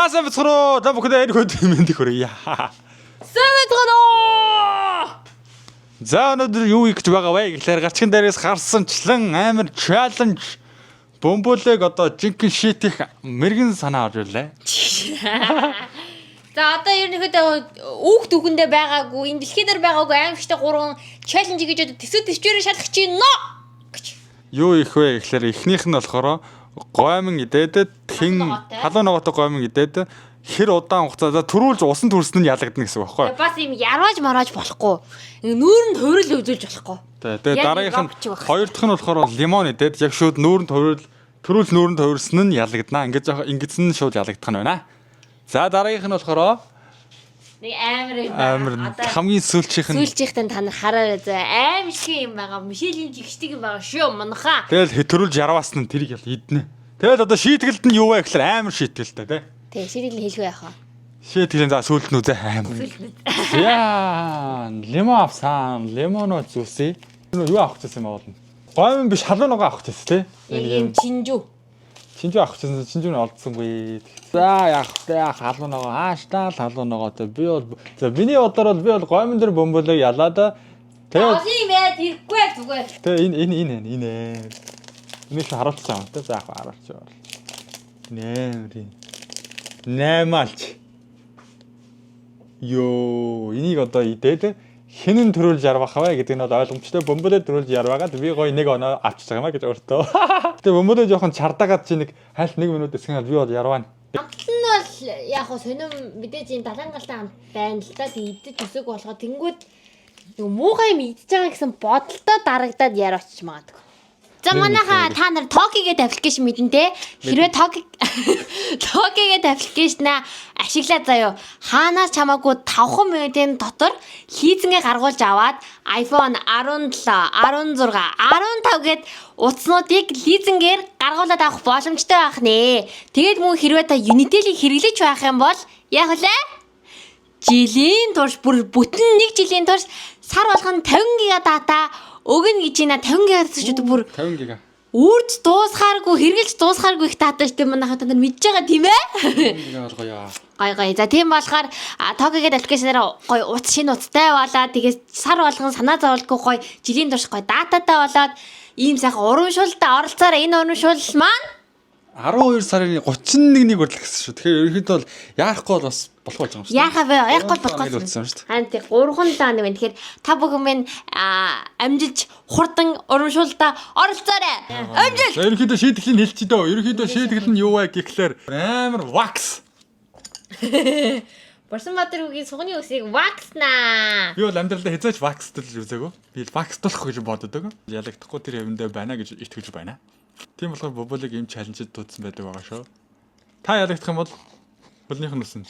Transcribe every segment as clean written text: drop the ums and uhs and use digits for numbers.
За, сайн бацхан уу. Та бүхэндээ энэ хөд мэндийг хүргье. Сайн бацхан уу. За, өнөөдөр юу хийх гэж байгаа вэ гэхлээр гарчгийн дээрээс харсанчлан амар challenge бөмбөлөг одоо жинхэнэ шийтих мэрэгэн санаа орж ирлээ. За, одоо ерөнхийдөө үүх дүүхэндээ байгаагүй, энэ дэлхий дээр байгаагүй аимшигтай гурван challenge гэж одоо төсөө төсчөөрөө шалах чинь нөө гэж. Юу их вэ гэхлээр эхнийх нь болохоор гоймон идээд хэн халуун ногоотой гоймон идээд хэр удаан хугацаа за төрүүлж усан төрсөн нь ялагдана гэсэн үг байхгүй юу? Бас юм ярваж марааж болохгүй. Нүүрэнд хувирал үзүүлж болохгүй. Тэгээ дараагийнх нь хоёр дахь нь болохоор лимон идээд яг шууд нүүрэнд хувирал төрүүл нүүрэнд хувирсан нь ялагдана. Ингээд жоох ингэсэн нь шууд ялагдах нь байна. За, дараагийнх нь болохоор нэг амар юм амар хамгийн сүүлчийнх нь сүүлчийнхтэн та нар хараарай заа аим шиг юм байгаа. Мишелийн жигшдэг юм байгаа шүү манхаа. Тэгэл төрүүлж ярваасан нь тэрийг ял иднэ. Тэгэл одоо шийтгэлд нь юу вэ гэхэлэр амар шийтгэлтэй тий. Тэг, шийтгэл нь хэлгүй яах вэ? Шийтгэлийн за сүүлд нь үзээ амар. Сүүлд нь. Яа, лимон авсан. Лимоноо зүсээ. Юу авах гэсэн юм бол? Гоймон биш, халуун ногоо авах гэсэн тий. Яг юм чинжүү. Чинжүү авах гэсэн, чинжүү нь олдсонгүй. За, яах вэ? Халуун ногоо хааштай л халуун ногоотой. Би бол за миний бодлоор бол би бол гоймон дээр бөмбөлөг ялаад тэгээд олон юм ээ тэрхгүй зүгээр. Тэгээ энэ энэ энэ энэ энэ шиг харуулсан юм те. За, яг харуулчих. Нэмэр юм. Наймаалч. Йоо, энийг одоо идээд хинэн төрүүлж ярвах вэ гэдэг нь бол ойлгомжтой. Бөмбөлөө төрүүлж ярвагаад би гоё нэг оноо авчиж байгаа юм а гэж өөртөө. Тэгээ бөмбөлөө жоохон чардагаад чи нэг хайлт 1 минут эсгэн би бол ярваа. Амт нь бол яг хоо сонин мэдээж энэ далайн галтай амт байна л да. Тэг идэж өсөг болохоо тэнгүүд нэг муухай юм идэж байгаа гэсэн бодолтой дарагдаад яриач магадгүй. За, манайха та нар Toki гэдэг application мэднэ те. Хэрвээ Toki Toki гэдэг application-аа ашиглаад заяо. Хаанаас ч хамаагүй 5 минутын дотор лизингээ гаргуулж аваад iPhone 17, 16, 15 гээд утаснуудыг лизингээр гаргуулад авах боломжтой байх нэ. Тэгээд мөн хэрвээ та Unitel-ийг хэрэглэж байх юм бол яг лээ жилийн турш, бүр бүтэн нэг жилийн турш сар болгон 50 гига data өгнө гэж байна. 50 гига ч одоо бүр 50 гига. Үрж дуусахааргүй, хэрэгжилж дуусахааргүй их data штэ, манайха та нар мэдж байгаа тийм ээ. 50 гига болгоё. Гой гой. За, тийм болохоор Toki гэдэг application аар гой утас, шинэ утастай болоод, тэгээд сар болгон санаа зовлгүй гой жилийн турш гой data тай болоод ийм сайхан урамшуултаа оролцоорой. Энэ урамшуул маань 12 сарын 31-ний хүртэл гэсэн шүү. Тэгэхээр ерөнхийдөө бол яарахгүй бол бас болох болж байгаа юм шүү. Яахаа вэ? Яахгүй болох болсон юм шүү дээ. Харин тий 3 7 нэг байна. Тэгэхээр та бүхэн минь амжилж хурдан урамшуултаа оролцоорой. Амжилт. За, ерөнхийдөө шийтгэлийн хэлчихээ дөө. Ерөнхийдөө шийтгэл нь юу вэ гэхлээр амар wax. Бурсан Баатар үгийн сугны үсийг wax наа. Би бол амьдралдаа хязгаарч wax тал үзээгүй. Би л wax тулах гэж боддог. Ялагдахгүй тэр юмдаа байна гэж итгэж байна. Тийм болохоор боболыг ийм challenge д дуудсан байдаг байгаа шүү. Та ялагдах юм бол хөлнийх нь үсэн.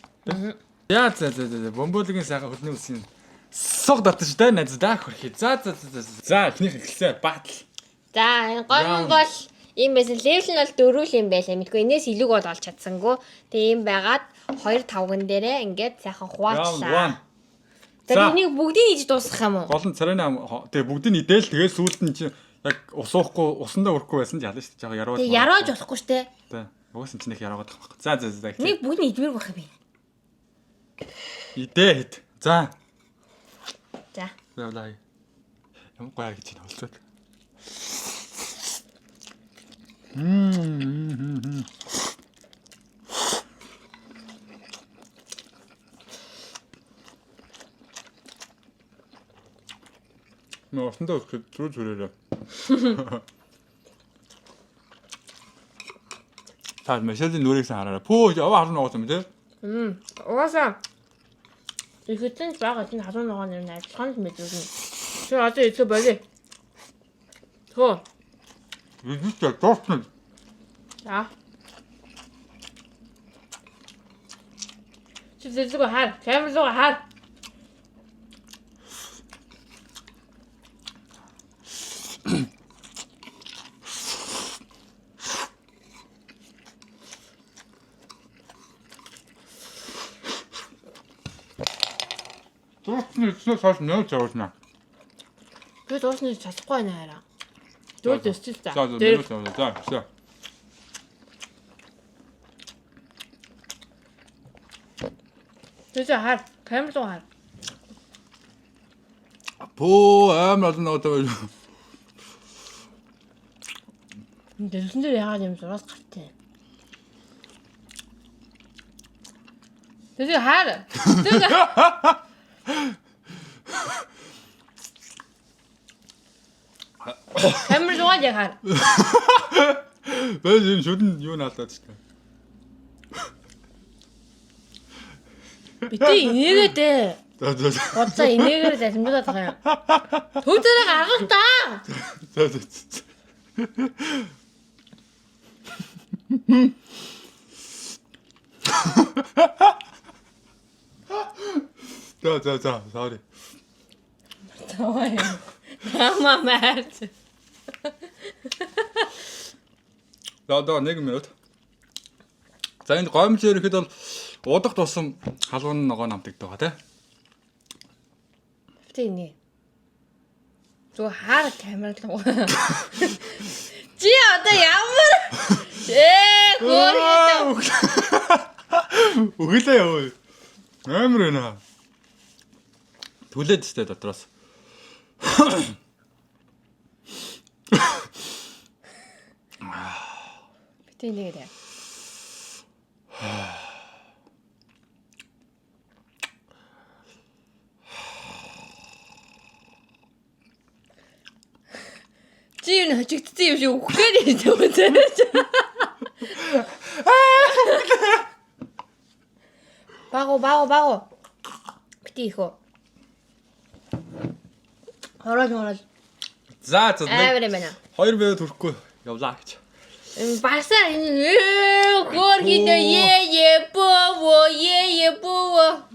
Яа, за за за бомбологийн сайхан хөлний үсийн суг татаж да найздаа хөрхий. За за за за. За, эхнийх эхэлсэ battle. За, энэ гомн бол ийм байсан. Level нь бол дөрвөл юм байлаа. Мэдгүй энэс илүүг бол олж чадсангүй. Тэгээ ийм байгаад хоёр тавган дээрээ ингээд сайхан хуваалцлаа. За, энийг бүгдийг хийж дуусгах юм уу? Гол нь царайны тэгээ бүгдийг идээл тэгээ сүүлд нь чи яг ус уухгүй, усандаа өрөхгүй байсан ч ялна шүү дээ. Жага яруу. Тэгээ ярууж болохгүй шүү дээ. Тэ. Угаасан чи нэг яруугаад байгаа байхгүй. За за за. Нэг бүгдийг идмээр байх юм бэ? Идэ хэд. За. За. Явлаа. Ямар гоё гэж байна болцоод. Нөө усандаа өрөхөд зүрх зүрээрээ. Та Мишелийн нүрийг сан хараарай. Пүү, яваа харна уус юм тий. Угаасаа ихэдэн бага энэ халуун ногоон юм адилхан л мэдүүлнэ. Чи одоо идэхэ болио. Хөө. Видите, дуусна. За. Чи зэрэг хар, камер руу хар. Дуусна гэснээс хойш нөө зовлоо. Би дуусна гэж чадахгүй байна хараа. Дүүл өсчил За за нөө зовлоо. За, все. Тэсээ хар, камер руу хар. Пөө амар олон ногоотой байж. Дэлсэн дээр яагаад юм зураас гартай. Тэсээ хар. Тэсээ. Камер руу яг хар. Байж энэ шүдэн юу наалдаад шүү дээ. Бити инээгээ дээ. За за. Бодлоо инээгээр залхимжуулаад байгаа юм. Төв зэрэг аргах та. За за. За за за, sorry. Таваа. Намаа мэрч. За одоо 1 минут. За энэ гомж ирэхэд бол удах тусам халуун ногоо намтагддаг байгаа тий. Бити инээ. Зүг хаар камер руу. Чи одоо ямар хөөр Үгэлээ яа. Амар байна. Түлээд штэ дотроос. Бити инээгээ. Чи юу хожигдсан юм шиг үхэх гээд юм зэрэг. Багу багу багу. Бити их үү. Хорол хорол. За за. Амар юм байна. 2 минут хүрэхгүй явлаа гэж. Баса энэ хөөр хийдэ е е боо е е боо.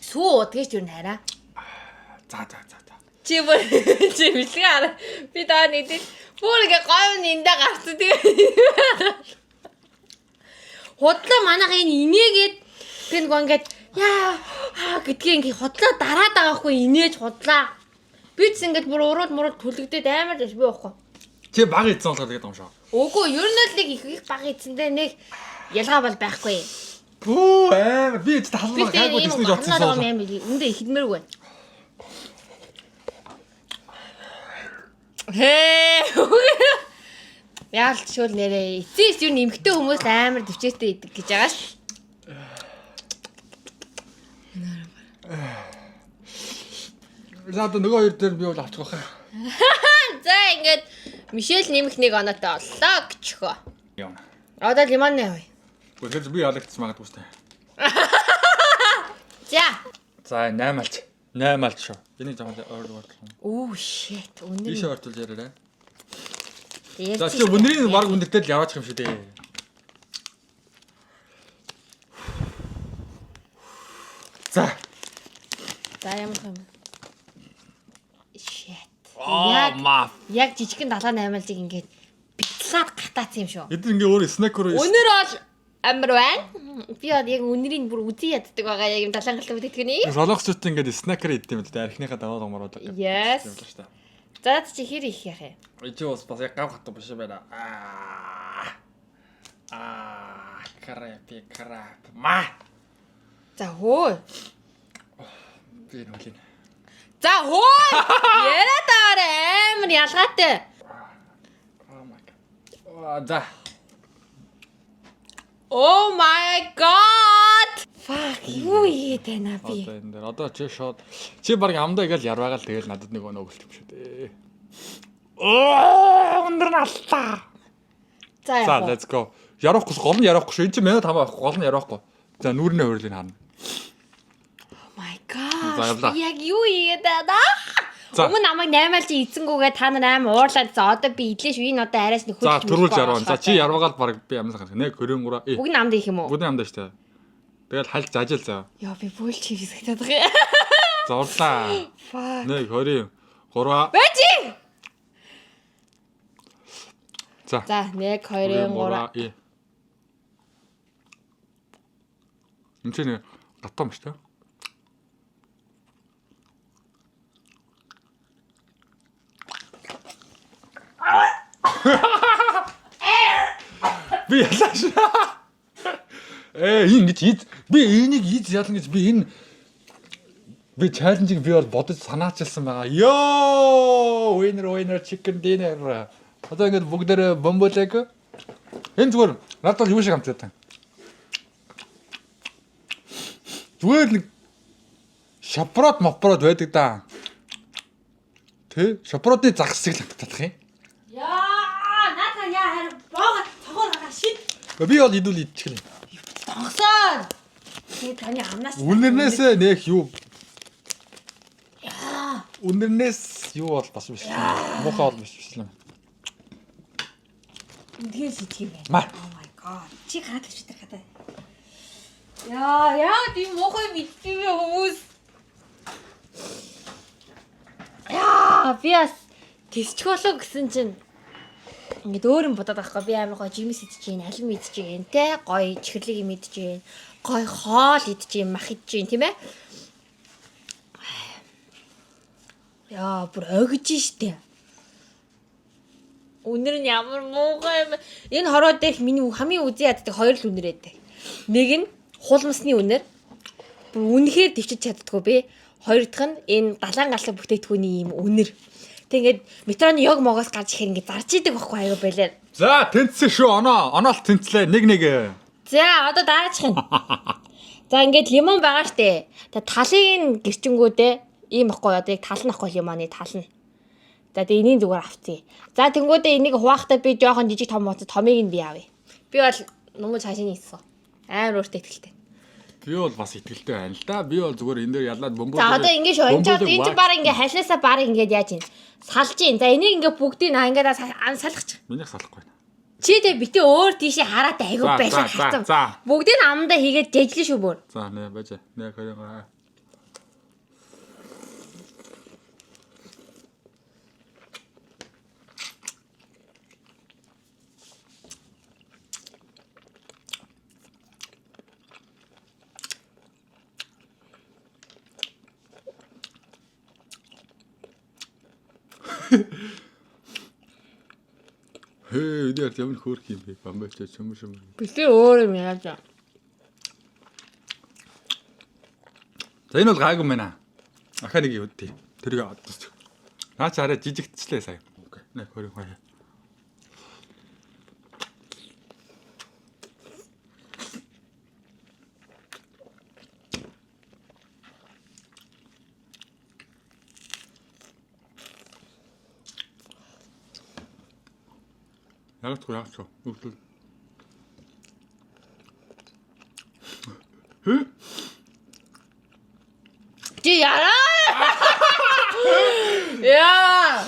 Сүү удгийч юу нэрэ. За за за за. Чи бүр чи бэлгээ хараа. Би даа нэгдэл бүр ингээ говь нэндэ гарсан тэгээ. Худлаа манайх энэ инээгээд би нөгөө ингээд яа аа гэдгийг ингээ худлаа дараад байгаа хгүй инээж худлаа. Би ч ингээд бүр урууд мурууд түлэгдээд амар би байхгүй. Чи баг идсэн болохоор тэгээд юм шиг. Үгүй ер нь л нэг их их баг идсэндээ нэг ялгаа бол байхгүй. Бүү амар би ч Би халуун тэр хайгуу ийм гэсэн гэж бодсон гарнаад юм үндэ ихэдмээргүй байна. Хээ. Яалт шүүл нэрээ. Эцээс юу нэмэгтэй хүмүүс амар төвчээтэй идэг гэж байгаа ш. За одоо нөгөө хоёр дээр би бол авчих байх. За ингээд Мишель нэмэх нэг оноотой боллоо гэчихөө. Явна. Одоо лимон явъя. Гэхдээ би ялагдсан магадгүй шүү дээ. За. За 8 алч. 8 алч шүү. Энийг жоохон ойр бодлоо. Оо shit. Өндөр. Ийшээ ортол яриарай. За чи өндрийн баг өндөртэй л яваачих юм шүү дээ. За. За ямар юм. Shit. Яг Яг жижигхэн 78 алжиг ингээд бицлаад гатаацсан юм шүү. Эдгээр ингээ өөр снэк руу Өнөр бол амар байна. Би бол яг өнөрийг бүр үзий яддаг байгаа яг юм далайн галтай бүтэтгэний. Солонгосчууд ингээд снэкэр иддэг юм л дээ. Архиныхаа даваа гомроод. Yes. За чи хэр их яах юм? Чи бас бас яг гав хатан биш юм байна. Аа. Крапи крап. Ма. За хөө. Би нүлин. За хөө. Яриад аваарай амар ялгаатай. Oh my god. За. Oh my god. Fuck юу хийгээд байна би? Одоо энэ дээр одоо чи шууд чи баг амдаа ингээл ярваагаал тэгэл надад нэг өнөө өгөлт юм шүү дээ. Оо өндөр нь аллаа. За За яах вэ? let's go. Ярахгүй гол нь ярахгүй шүү. Энд чи минут хамаа байхгүй гол нь ярахгүй. За нүүрний хувирлыг харна. Oh my god. За, явлаа. Яг юу хийгээд байна? За. Өмнө намайг 8 алж эзэнгүүгээ та нар амар уурлаад за одоо би идлээ шүү. Энэ одоо арайс нөхөж. За төрүүлж ярваа. За чи ярваагаал баг би амнаас гарах. 1 23. Бүгд намд их юм уу? Бүгд амдаа шүү дээ. Тэгэл хальт зажил заа. Яа би бүл чи хэсэгтэй байгаа юм. Зурлаа. Fuck. 1 2 3. Бэжи. За. За 1 2 3. Энд чинь гатан биш үү? Би ялааш. Ингэж из би энийг из ялна гэж би энэ би challenge ийг би бол бодож санаачилсан байгаа. Йоо, winner winner chicken dinner. Одоо ингэж бүгдээрээ бомболэг. Энэ зүгээр надад бол юу шиг амтдаг юм. Зүгээр нэг шопрот мопрот байдаг да. Тэ? Шопротны загас шиг л амтдах юм. Яа, наата яа харин боогод цогоор гараа шид. Би бол идүүл идчихлээ. Тонгосон. Тэгээ таны амнаас Үнэрнээс нэх юу? Үнэрнээс юу бол бас биш. Муухай бол биш биш юм. үнхээр шидэх юм байна. Ма. Oh my god. Чи гараад ирчих тэр хатаа. Яа, яагаад ийм муухай мэддэг вэ хүмүүс? Яа, би бас тисчих болов гэсэн чинь ингээд өөр юм бодоод байгаа хгүй. Би амар гоё жимс идэж гин, алим идэж гин, тэ гоё чихэрлэг юм идэж гин, гоё хоол идэж гин, мах идэж гин, тийм ээ? Яа, бүр огж штэ. Үнэр нь ямар муухай юм. Энэ хороо дээрх миний хамгийн үзэн яддаг хоёр л үнэр байдаг. Нэг нь хулмсны үнэр. Бүр үнэхээр төвчж чаддгүй би. Хоёр дахь нь энэ далайн галтай бүтээгдэхүүний ийм үнэр. Тэг ингээд метроны йог могоос гарч ихээр ингээд зарж идэг байхгүй аюу байлаа. За, тэнцсэн шүү. Оноо, оноол тэнцлээ. Нэг нэг. За одоо даачих юм. За ингээд лимон байгаа штэ. Тэг талын гэрчингүүдээ ийм байхгүй одоо яг тал нь ахгүй лимоны тал нь. За тэг энийг зүгээр авцъя. За тэнгүүдээ энийг хуваахтаа би жоохон жижиг том ууц томыг нь би авъя. Би бол нумуу цаашаа нийцсэн. Амар өөртөө ихтэй. Би бол бас итгэлтэй байна л да. Би бол зүгээр энэ дээр ялаад бөмбөл. За одоо ингэ шүү. Энэ ч одоо энэ ч баг ингээ халиасаа баг ингээд яаж юм. Салж ийн. За энийг ингээ бүгдийг аа ингээд салгачих. Минийх салахгүй байна. Чи тэг битээ өөр тийшээ хараад айгу За, байлаа за, за, харсан. за. Бүгдийг нь амдаа хийгээд жэжлэн шүү бүр. За, нэ байж. Нэ хоёр гоо. Хээ, энэ яар ямар хөөрх юм бэ? Бамбайч чөмөр чөмөр. Битээ өөр юм яаж. За энэ бол гайгүй мэнэ. Ахаа нэг юу тий. Тэрийг одсон. Наа чи арай жижигтчлээ сая. Окей. Нэг хоёр хоёр. Яг ч яг ч. Үгүй. Чи яраа. Яа.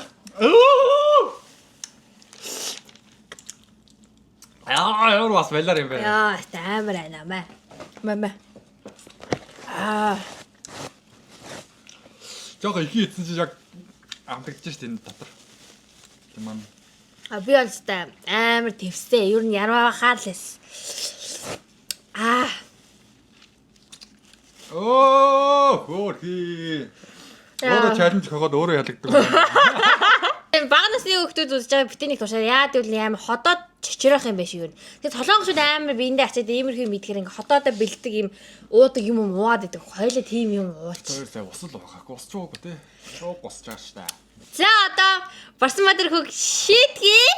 Яа, ямар бас балиар юм бэ? Яа, амар байна маа. Маа. Аа. Жохо их ийдсэн чи яг амтагдж шít энэ дотор. Тийм маань. А би бол та амар твсээ. Ер нь ярвахаар л эс. Аа. Оо, хөөрхий. Өөрөө challenge хогоод өөрөө ялагддаг. Бага насны хүүхдүүд үзэж байгаа битээ нэг тушаа яа гэвэл амар ходоод чичрэх юм биш юу. Тэгээ солонгосууд амар биендээ ачаад иймэрхүү мэдхээр ингээ ходоодоо бэлдэг юм уудаг юм юм ууад идэг. Хойлоо тийм юм ууч. Тэр сая ус л уухаагүй ус ч уугүй те. Шууг усж байгаа штэ. За одоо Барсан мадэр хөг шийтгий.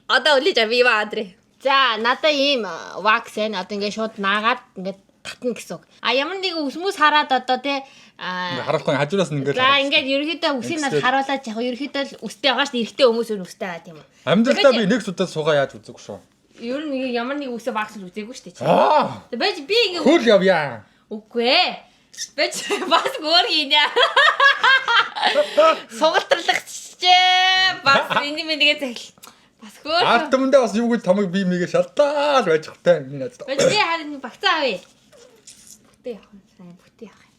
Одоо үлээж авъя ба Андре. За надаа ийм вакс байна. Одоо ингээ шууд наагаад ингээ татна гэсэн үг. А ямар нэгэн үсмүүс хараад одоо те Ингээ харуулахгүй хажуураас нь ингээ. За ингээд ерөөхдөө үсийг над харуулаад яг ерөөхдөө л үстэй байгаа шүү дээ. Эрэгтэй хүмүүс өөр үстэй байгаа тийм үү. Амьдралдаа би нэг удаа суугаа яаж үзээгүй шүү. Ер нь ямар нэг үсээ вакс л үзээгүй шүү дээ чи. Аа. Тэг байж би ингээ Хөл явъя. Үгүй ээ. Байж бас өөр хийнэ. Сугалтарлахчээ. Бас энэ мэнийгээ захил. Бас хөөр. Ард түмэндээ бас юугүй томог би мэгээ шаллаа л байж хөтэй миний надад. Байж би харин багцаа авъя. Бүтээ явах юм. Сайн бүтээ явах юм.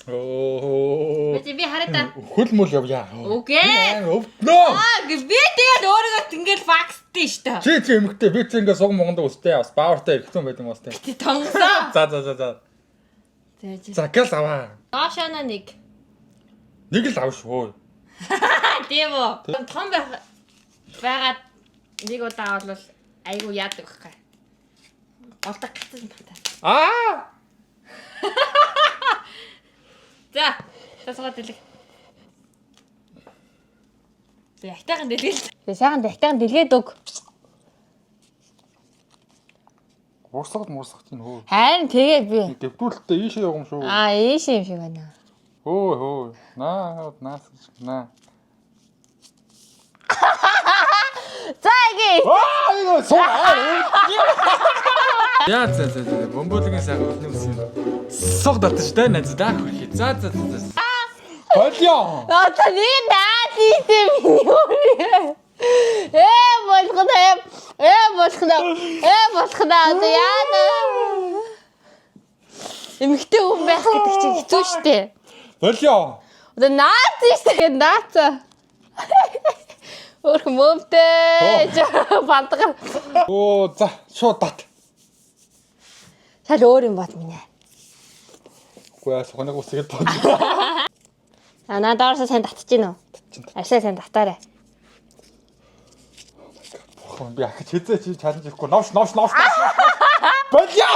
Оо. Байж би хараа та. Хөл мөл явъя. Үгүй ээ. Өвднөө. Аа би тэгээд өөрийгөө ингээл вакстай шүү дээ. Чи чи эмэгтэй би чи ингээ суг монгонд өстэй бас баавартай эргэсэн байт юм бас тий. Тэ тонгосон. За за за за. За чи. За гэл аваа. Доошоно нэг. Нэг л ав шүү. Тийм үү. Том байх байгаад нэг удаа бол айгу яадаг байхгүй. Голдог гацсан бата. Аа! За. За суугаад дэлэг. За яхтайхан дэлгээл. Тэгээ сайхан яхтайхан дэлгээд өг. Уурсгад муурсгах чинь хөө. Харин тэгээ би. Дэвтүүлэлтээ ийшээ явах юм шүү. Аа ийш юм шиг байна. Хөө хөө. Наа наас наа. За ингэ. Аа энэ суу. Яа за за за бомбологийн сайхан өлний ус юм. Суг татчих тэ найз даа хөрхий. За за за за. Болёо. Одоо нэг наад ийсэн миний өөр. Ээ болох нэ. Ээ болох нэ. Ээ болох нэ. Одоо яана. Эмэгтэй хүн байх гэдэг чинь хэцүү шттэ. Болёо. Одоо наад ийсэн наац. Өөрх мөмтэй бандгар. Оо за шууд дат. Шал өөр юм бод минь. Үгүй ээ суханыг ус игээд бод. А наа доорсоо сайн татчих гин үү? Арсаа сайн татаарай. Бурхан би ахиж хизээ чи challenge хийхгүй. Новш новш новш. Болёо.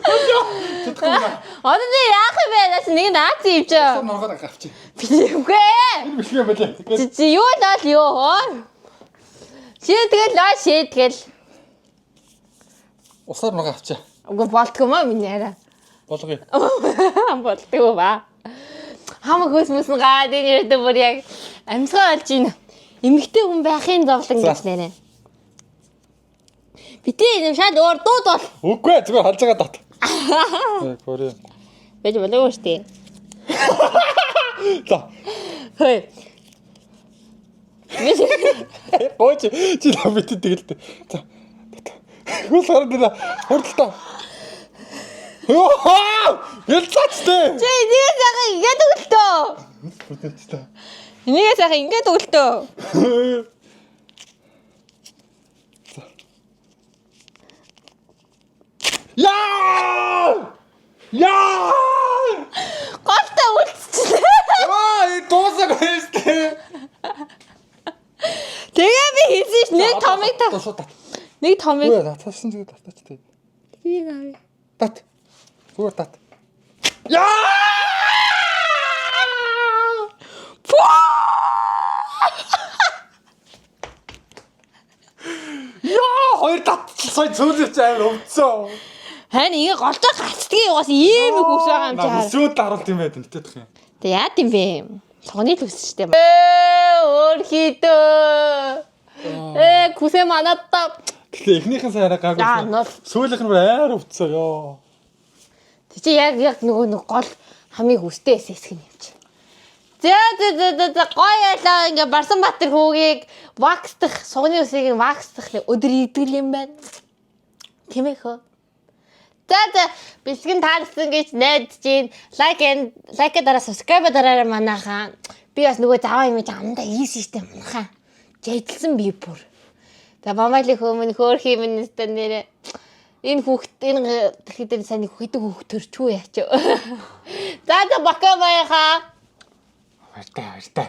Болёо. Чадахгүй юм. Одоо би яах юм бэ? Наас нэг наац юм чи. Сум норгоод авчи. Үгүй. Энэ бичлэг юм байлээ. Чи чи юу л ол юу? Чи тэгэл лоо шийтгэл. Усаар норгоо авчи. Үгүй болтгүй маа миний арай. Болгоё. Болтгүй ба. Хамаг хөөс мөс нь гаад энэ ердөө бүр яг амьсгаа болж байна. Эмэгтэй хүн байхын зовлон гэж нэрэ. Битээ юм шал өөр дууд бол. Үгүй ээ зүгээр халж байгаа дат. Гөрөө. Байж болоогүй шүү дээ. За. Хөөе. Гооч чи лав бит тэгэлтэй. За. Хөл хараад байна. Хурдтай. Йоо! Ялцаач тээ. Чи энийг сайхан ингэж өглөө. Хурдтай. Энийг сайхан ингэж өглөө. Яа! Яа! Голтой үлдчихлээ. Аа, энэ дуусаагүй шүү дээ. Тэгээ би хэлсэн ш нэг томыг та. Шууд дат. Нэг томыг. Үгүй татсан зүгээр татаач тээ. Тийг авъя. Дат. Зүгээр дат. Яа! Яа, хоёр татчих сая цөөлөж амар өвдсөн. Харин ингээ голтой гацдгийг угаас ийм их ус байгаа юм чи. Наа өсөөд даруулт юм байд энэ тэтх юм. Тэг яад юм бэ? Цогны л үс штэ. Ээ өөр хийдөө. Ээ күсэ манадта. Гэтэ эхнийхэн сайн арай гаагүй. Аа, нол. Сүүлийнх нь бүр амар өвдсөн ёо. Тэг чи яг яг нөгөө нэг гол хамгийн хүстэй хэсэг юм чи. За за за за за гоё ялаа ингээ Барсан Баатар хүүгийг ваксдах сугны үсгийг ваксдах өдөр идэг юм байна. Тийм ээ хөө. За за бичлэг нь таалагдсан гэж найдаж байна. Like and like дараа subscribe дараарай манайхаа. Би бас нөгөө заваа юм чи амдаа ийсэн штэ манайхаа. Жайдалсан би бүр. За мамали хүмүүн хөөх юм нэстэ нэрэ. Энэ хүүхд энэ дэлхий дээр сайн хэдэг хүүхд төрчүү яач. За за бака баяхаа. Баяртай баяртай.